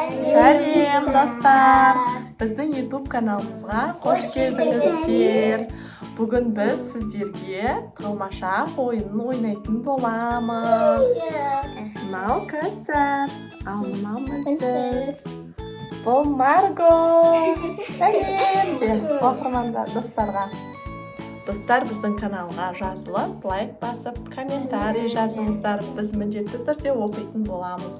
Сәлем, достар! Біздің YouTube каналымызға қош келдіңіздер! Бүгін біз сіздерге тығылмашақ ойынын ойнайтын боламыз. Мынау Кәусар, ал мынау Мінсіз. Бұл Марго. Сәлем де оқырмандар, достарға. Достар, біздің каналға жазылып, лайк басып, комментарий жазыңыздар. Біз міндетті түрде оқитын боламыз.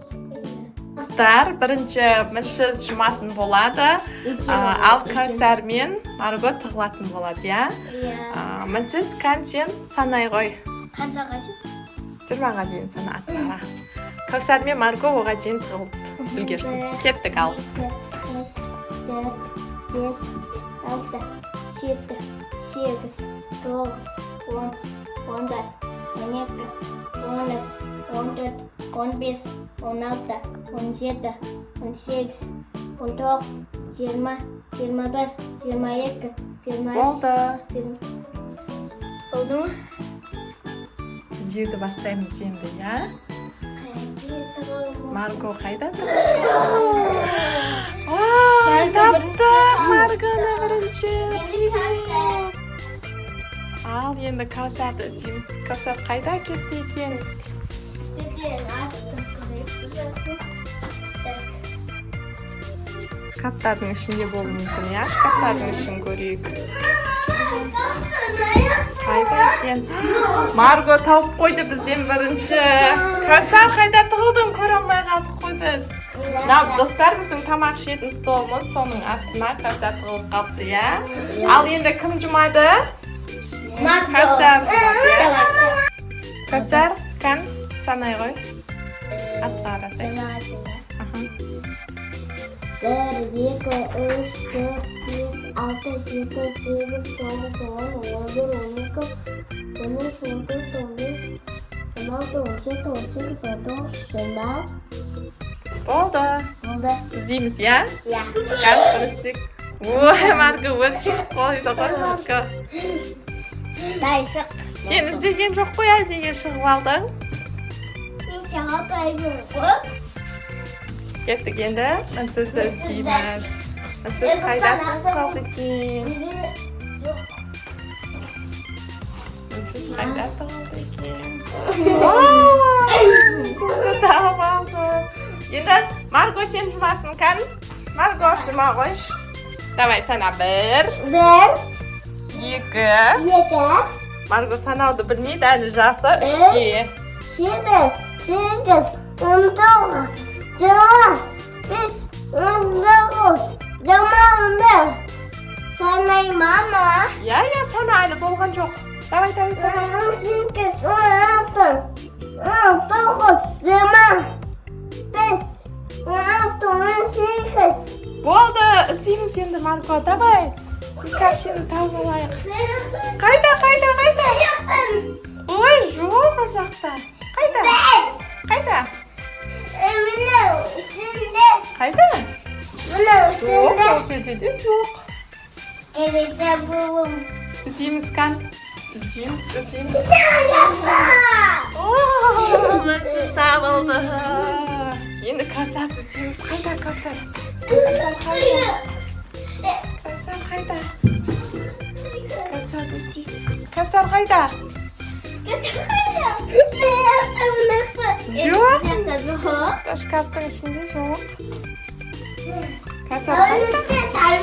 Достар, бірінші Мінсіз жұматын болады, ал Кәусар мен Марго тығылатын болады, иә? Иә. Мінсіз, кән, сен санай ғой. Қазақша. 20-ға дейін сана аттара. Кәусар мен Марго оға дейін тығылып үлгерсін. Кеттік, ал. Екі, үш, төрт, бес, алты, жеті, сегіз, тоғыз, 10, 11, 12, 13, 14, 15, 16, 17, 18, 19, 20, 21, 22, 23. Болды. Болды ма? Іздеуді бастаймыз енді, иә? Марго қайда? Ой, таптық Маргоны бірінші! Привет! Ал енді Кәусарды іздейміз. Кәусар қайда кетті екен? Бізден астын көрейік. Так. Шкафтардың ішінде болуы мүмкін, иә? Шкафтардың ішін көрейік. Қайда екен? Марго тауып қойды бізден бірінші. Кәусар, қайда тығылдың? Көре алмай қалдық қой біз. Мынау, достар, біздің тамақ ішетін столымыз, соның астына Кәусар тығылып қалыпты, иә? Ал енді кім жұмады? Марго. Кәусар жұмады, иә? Кәусар, кән, санай ғой. Атқа қарасай. Аха. Бір, екі, үш, төрт, бес, алты, жеті, сегіз, тоғыз, 10, 11, 12, 13, 14, 15, 16, 17, 18, 19, 20. Болды. Болды. Іздейміз, иә? Иә. Кән, көрсетейік. Ой, Марго өзі шығып қойды ғой, Марго. Дай, шық. Сен іздеген жоқ қой әлі, неге шығып алдың? Мен шығып алдым ғой. Кеттік, енді Мінсізді іздейміз. Мінсіз қайда тығылып қалды екен? Жоқ. Мінсіз қайда тығылды екен? Ой, Мінсізді тауып алды. Енді Марго, сен жұмасың, кән. Марго, жұма ғой. Давай, сана: бір, Бір, екі. Екі, Марго санауды білмейді әлі, жасы 3-те. Жеті, сегіз, 19, 20, бес, 19, 21. Санай, мама. Иә, сана, әлі болған жоқ. Давай, давай, сана. 18, 16, 19, 25, 16, 18. Болды, іздейміз енді, Марго, давай. Кашені тауып алайық. Қайда, қайда, қайда? Ой, жоқ ол жақта. Қайда? Қайда? Міне, үстінде. Қайда? Міне, Жоқ, үстінде. ол жерде де жоқ. Керекте болым. Іздейміз, кән. Іздейміз, іздейміз. О, Мінсіз табылды. Енді Кәусарды іздейміз. Қайда Кәусар? Кәусар қайда? Кәусар қайда? Кәусарды іздейміз. Кәусар қайда? Жоқ. Жоқ. Шкафтың ішінде жоқ. Кәусар қайда?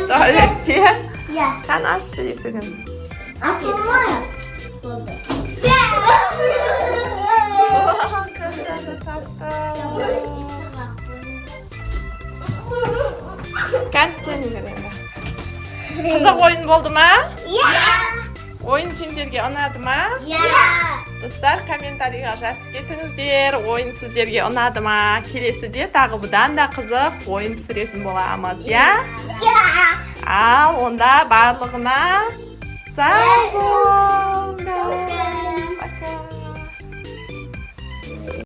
Туалетте. Иә. Кән, ашшы есігін. Ашылмай. Болды. О, Кәусарды таптым. Кән, келіңдер енді. Қызық ойын болды ма? Иә. Ойын сендерге ұнады ма? Иә. Достар, комментарийға жазып кетіңіздер, ойын сіздерге ұнады ма? Келесіде тағы бұдан да қызық ойын түсіретін боламыз, иә? Иә. Ал онда барлығына сау болыңдар.